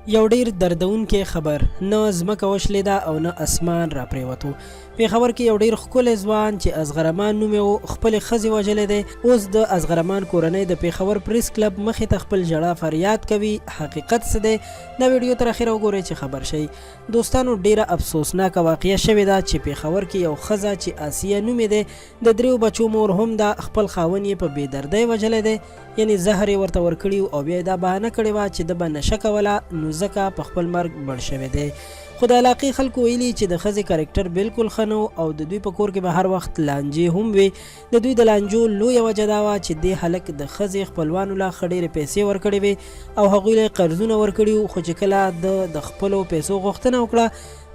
یو ډیر دردونکی خبر، نه ځمکه وشلیده او نه اسمان راپریوتو. پیښور کې یو ډیر ښکلی ځوان چې اصغر امان نومې و، خپلې ښځې وژلی دی. اوس د اصغر امان کورنۍ د پیښور پریس کلب مخې ته خپل ژړا فریاد کوي. حقیقت څه دی؟ دا ویډیو تر اخره وګورئ چې خبر شئ. دوستانو، ډیره افسوسناکه واقعه شوې ده چې پیښور کې یو ښځه چې آسیه نومې دی، د دریو بچو مور هم ده، خپل خاوند یې په بې دردۍ وژلی دی، یعنې زهر یې ورته ورکړي او بیا یې دا بهانه کړې وه چې ده به نشه کوله نو ځکه په خپل مرګ مړ شوی دی. خو د علاقې خلکو ویلي چې د ښځې کرکټر بلکل ښه نه و او د دوی په کور کې به هر وخت لانجې هم وې. د دوی د لانجو لویه وجه دا وه چې دې هلک د ښځې خپلوانو له ښه ډېرې پیسې ورکړې وې او هغوی له یې قرضونه ورکړي وو، خو چې کله ده د خپلو پیسو غوښتنه وکړه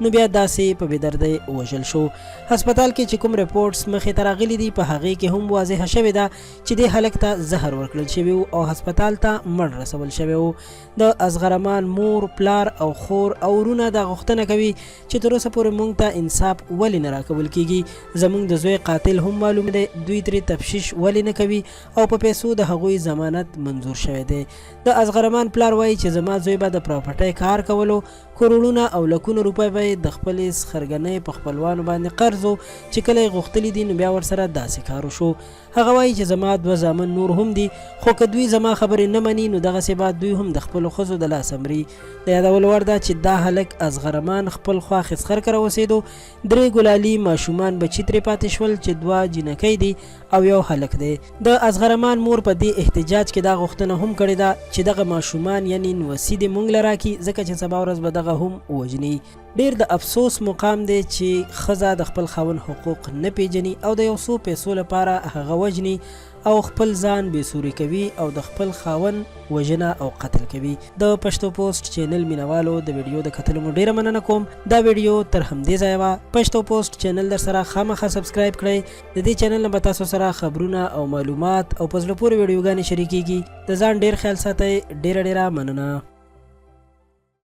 نو بیا داسې په بې دردۍ ووژل شو. هسپتال کې چې کوم رپورټس مخې ته راغلي دي په هغې کې هم واضحه شوې ده چې دې هلک ته زهر ورکړل شوي وو او هسپتال ته مړ رسول شوی وو. د اصغر امان مور، پلار او خور او ورونه دا غوښتنه کوي چې تر اوسه پورې مونږ ته انصاف ولې نه راکول کیږي، زمونږ د زوی قاتل هم معلوم دی، دوی ترې تفشیش ولې نه کوي او په پیسو د هغوی ضمانت منظور شوی دی. د اصغر امان پلار وایي چې زما زوی به د پراپرټۍ کار کولو، کروړونه او لکونه روپۍ به یې د خپلې سخرګنۍ په خپلوانو باندې قرض و، چې کله یې غوښتلي دي نو بیا ورسره داسې کار وشو. هغه وايي چې زما دوه زامن نور هم دي، خو که دوی زما خبرې نه مني نو دغسې به دوی هم د خپلو ښځو د لاسه مري. د یادولو وړ ده چې دا هلک اصغرمان خپل خواښې سخر کره اوسېدو، درې ګلالي ماشومان بچي ترې پاتې شول چې دوه جینکۍ دي او یو هلک دی. د اصغرمان مور په دې احتجاج کې دا غوښتنه هم کړې ده چې دغه ماشومان یعنې نوسي دې مونږ له راکړي ځکه چې سبا ورځ به دغه هم ووژني. ډېر د افسوس مقام دی چې ښځه د خپل خاوند حقوق نه پېژني او د یو څو پیسو لپاره هغه وژني او خپل ځان بې سوري کوي او د خپل خاوند وژنه او قتل کوي. د پښتو پوسټ چینل مینوالو د ویډیو د کتلو مو ډیره مننه کوم. دا ویډیو تر همدې ځایه وه. پښتو پوسټ چینل درسره خامخا سبسکرایب کړئ. د دې چینل نه به تاسو سره خبرونه او معلومات او په زړه پورې ویډیوګانې شریکیږي. د ځان ډیر خیال ساتئ. ډیره ډیره مننه.